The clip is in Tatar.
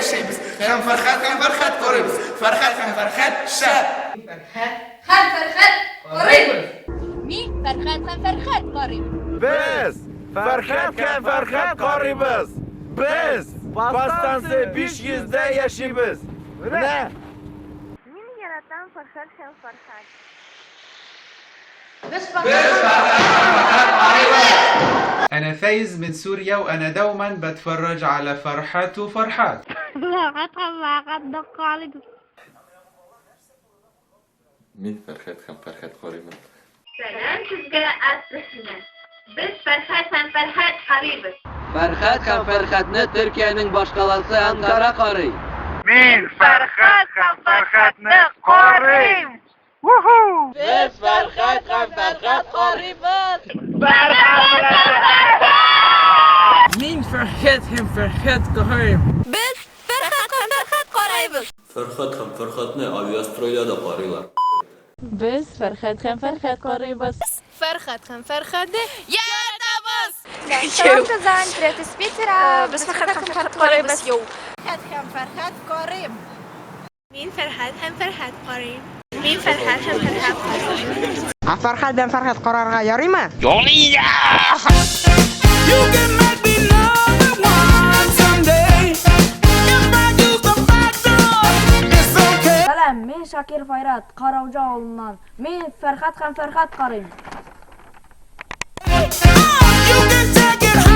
яшибез. Һәм Фәрхәт һәм Фәрхәт карыйбыз. Фәрхәт һәм Фәрхәт шәп! Фәрхәт һәм Фәрхәт карыйбыз. Мин Фәрхәт һәм Фәрхәт карыйм. Без Фәрхәт һәм Фәрхәт карыйбыз. Без по станция 500 дә яшибез. Менә. Мин яратам Фәрхәт һәм Фәрхәт. Без Фәрхәт һәм Фәрхәт карыйбыз. أنا فايز من سوريا وأنا دوما بتفرج على فرحات وفرحات. Фәрхәт һәм Фәрхәт карыйбыз. Мин Фәрхәт һәм Фәрхәт карыймын. Сәлам сезгә Астраханьнан. Без Фәрхәт һәм Фәрхәт карыйбыз. Фәрхәт һәм Фәрхәтне Төркиянең башкаласы Анкара карый. Мин Фәрхәт һәм Фәрхәтне карыйм! Без Фәрхәт һәм Фәрхәт карыйбыз. Мин Фәрхәт һәм Фәрхәт карыйм. Без Фәрхәт һәм Фәрхәт карыйбыз. Фәрхәт һәм Фәрхәтне авиастройда да карыйлар. Без Фәрхәт һәм Фәрхәт карыйбыз. Фәрхәт һәм Фәрхәтне яратабыз! Сәлам Казан, привет из Питера. Без Фәрхәт һәм Фәрхәт карыйбыз. Фәрхәт һәм Фәрхәт карыйм. Мин Фәрхәт һәм Фәрхәт карыйм. Мин Фәрхәт һәм Фәрхәт карыйм. Ә Фәрхәт белән Фәрхәт карарга ярыймы? You can make me love the one someday. If I use the back door, it's okay. Сәлам, мин Шакир Файрат, Карауҗа авылыннан. Мин Фәрхәт һәм Фәрхәт карыйм. You can take it.